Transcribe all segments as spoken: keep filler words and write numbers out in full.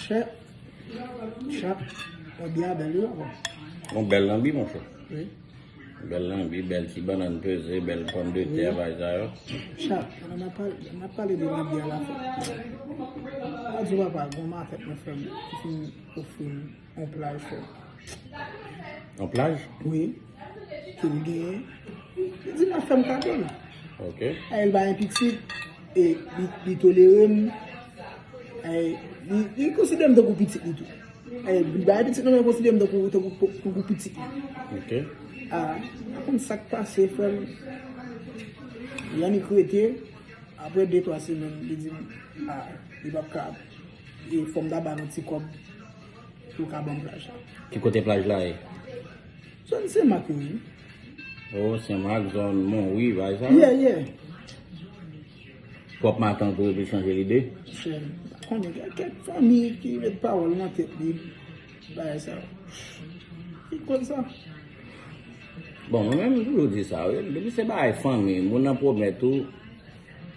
Chè, chap, mwen byen bèl yo ankò. Yon bèl lanbi, monchè. Wi. Bèl lanbi, bèl ti bannann peze, bèl pòmdetè, bagay sa yo. Chap, pandan n ap pale, n ap pale de lanbi a la fò. Pa di w papa, gon makèt mwen fè m, ki fin ofri m yon plaj fè. Yon plaj? Wi. Ke l genyen. Li di m ap fè m kado l. Ok. Ay, l pa gen pitit, e li, li tolere m. Ay, li, li konsidere m tankou pitit li tou. Ay, li pa gen pitit non, men konsidere m tankou, tankou, tankou pitit li. Ok. A, pa konn sa k pase, frè m. Li annik rete, apre de, twa semèn, li di m, a, li p ap ka, e fò m ta ba l yon ti kòb pou l ka ban m plaj la. Ki kote plaj la ye? Zòn Senmak yo ye. O, Senmak, zòn Monwi, bagay sa yo? Yeah, yeah. Pwòp matant ou epi l chanje lide? Monchè, m pa konnen, gen kèk fanmi ki met pawòl nan tèt li, bagay sa yo. Ki koz sa? Bon, mwen menm, m toujou di sa, wi. Depi se bagay fanmi, moun nan pwomèt ou,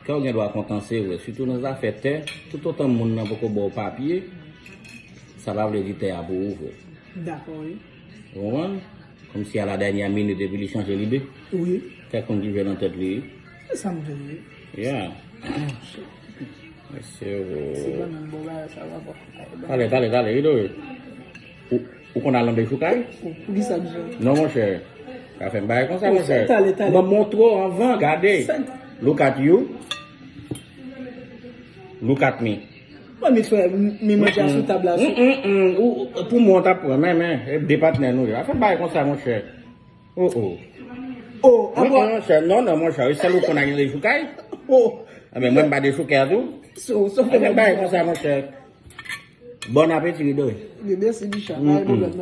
kè w gen dwa kontan, se vre. Sitou nan zafè tè, toutotan moun nan poko ba w papye, sa pa vle di tè a pou ou, frè. Dakò, wi. Ou konprann? Kòmsi a la dènyè minit epi li chanje lide. Wi. Kèk moun ki jwe nan tèt li. Se sa m vle ye. Yeah. Mesye, o. Se bannann bò bagay sa yo ankò. Talè, talè, talè, wi, dore. Ou, ou konn al nan bechoukay? Pou, pou ki sa, misye? Non, monchè. Pa fè m bagay konsa, monchè. Talè, talè. Mwen montre w anvan, gade. Look at you. Look at me. Mwen, mi fè, mi manje a sou tab la, sou. Mm, mm, mm. Ou, ou, pou mwen, w t ap pran, men, men, e de patnè nou ye. Pa fè m bagay konsa, monchè. O, o. O, a, non, monchè, non, non, monchè, e sèl ou konn al nan bechoukay? O. Enben, mwen, m pa bechoukay a tou. So, so, pa fè m bagay konsa, monchè. Bon apeti, Rido. Wi, mèsi, Bicha. Pa gen pwoblèm, non.